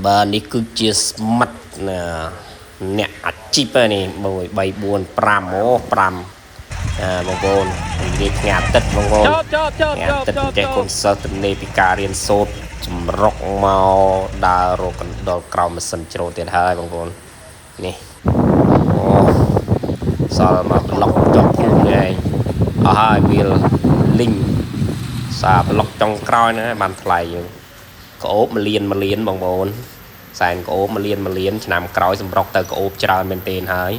បាទនេះគឺជាស្មិតណាអ្នកអាជីពនេះ1 3 4 5អូ5អាបងប្អូននិយាយថ្ងៃអាទិត្យបងប្អូន ចប់ចប់ចប់ ថ្ងៃអាទិត្យ ចប់ចប់ ចេះកូនសិស្សទំនេរពីការរៀនសូត្រចម្រុកមកដើររកកណ្ដុលក្រោមម៉ាស៊ីនច្រូតទៀតហើយបងប្អូននេះអូសល់មកប្លុកចុះភូមិនេះឯងអស់ហើយវាលលីងសាប្លុកចុងក្រោយហ្នឹងបានថ្លៃយើងក្អូបមួយលានមួយលានបងប្អូនសែនក្អូបមួយលានមួយលានឆ្នាំក្រោយសម្រុកទៅក្អូបច្រើនមែនទែនហើយ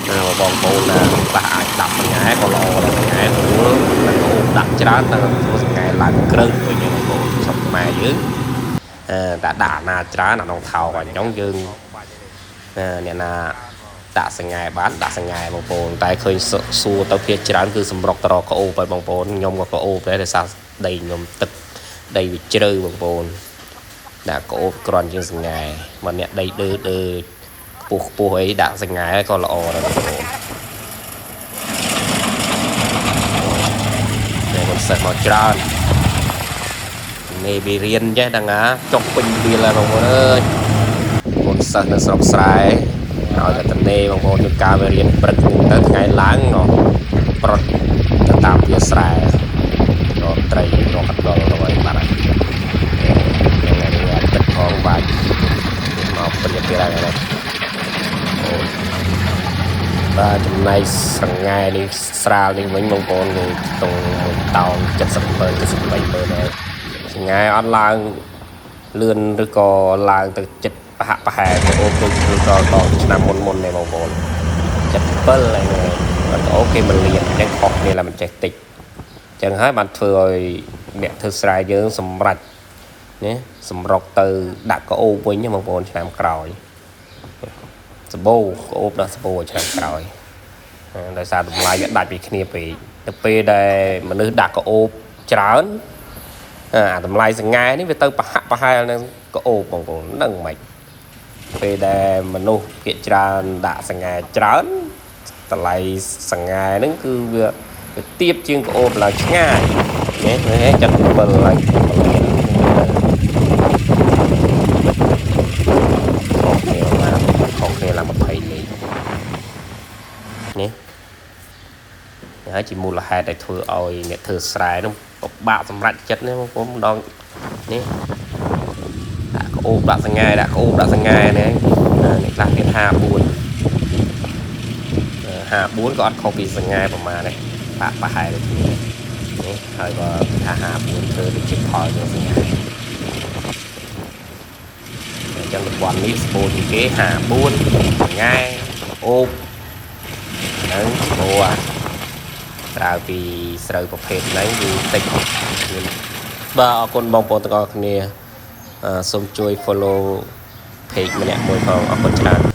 ណាបងប្អូនណាខ្លះអាចដាក់មួយថ្ងៃក៏ល្អដែរមួយថ្ងៃស្រួលតែក្អូបដាក់ច្រើនតែធ្វើថ្ងៃឡើងគ្រើវិញបងប្អូនស្រុកខ្មែរយើងអឺតែដាក់អាណាច្រើនអានោះថោកអញ្ចឹងយើងអ្នកណាដាក់សង្ហែបានដាក់សង្ហែបងប្អូនតែឃើញសួរទៅភាគច្រើនគឺសម្រុកតរក្អូបហើយបងប្អូនខ្ញុំក៏ក្អូបដែរដោយសារដីខ្ញុំទឹកដីវាជ្រៅបងប្អូនដាក់ក្អូបគ្រាន់ជាងសង្ហែមកអ្នកដីដឺដឺខ្ពស់ខ្ពស់អីដាក់សង្ហែក៏ល្អដែរបងប្អូនតែคนសិស្សមកច្រើននេះវារៀនចេះដល់ណាចុកពេញវាលហើយបងប្អូនអើយកូនសិស្សនៅស្រុកស្រែឲ្យតែតនេបងប្អូនជួនកាលវារៀនព្រឹកទៅថ្ងៃឡើងណោះប្រត់ទៅតាមវាស្រែរកត្រីរកកណ្ដុររកអីបាត់ហើយថ្ងៃនេះអាទិត្យផងបាច់មកព្រៀបទៀតហើយណាអូបាទចំណែកសង្ហែនេះស្រាលនេះវិញបងប្អូនគឺខ្ទង់1តោន77 73ម៉ឺនហើយសង្ហែអត់ឡើងលឿនឬក៏ឡើងទៅចិត្តប្រហាក់ប្រហែលទៅអូដូចឬក៏ដល់ឆ្នាំមុនមុននេះបងប្អូន77ហើយអត់អូគេមិនលៀនអញ្ចឹងខុសគ្នាឡើយមិនចេះតិចអញ្ចឹងហើយបានធ្វើឲ្យអ្នកធ្វើស្រែយើងសម្រេចណាសម្រុកទៅដាក់ក្អូបវិញណាបងប្អូនឆ្នាំក្រោយសបោក្អូបដាក់សបោឆ្នាំក្រោយដោយសារតម្លៃវាដាច់ពីគ្នាពេកទៅពេលដែលមនុស្សដាក់ក្អូបច្រើនអាតម្លៃសង្ហែនេះវាទៅប្រហាក់ប្រហែលនឹងក្អូបបងប្អូនហ្នឹងមិនពេលដែលមនុស្សភាគច្រើនដាក់សង្ហែច្រើនតម្លៃសង្ហែហ្នឹងគឺវាទៀបជាងក្អូបឡើងឆ្ងាយនេះនេះ77ឡើងលានខុសគ្នាឡើងខុសគ្នាឡើង20លេខនេះហើយជាមូលហេតុដែលធ្វើឲ្យអ្នកធ្វើស្រែនោះពិបាកសម្រេចចិត្តនេះបងប្អូនម្ដងនេះដាក់ក្អូបដាក់សង្ហែដាក់ក្អូបដាក់សង្ហែនេះអ្នកខ្លះទៀត54 54ក៏អត់ខុសពីសង្ហែប្រហែលដែរបាក់ប្រហែលដូចគ្នានេះហើយក៏ថា54ធ្វើដូចជាផលជាងសង្ហែអញ្ចឹងតំបន់នេះស្ពូជាងគេ54សង្ហែអូបហ្នឹងស្ពូអាក្រៅពីស្រូវប្រភេទហ្នឹងគឺតិចបាទអរគុណបងប្អូនទាំងអស់គ្នាសូមជួយ follow page ម្នាក់មួយផងអរគុណច្រើន។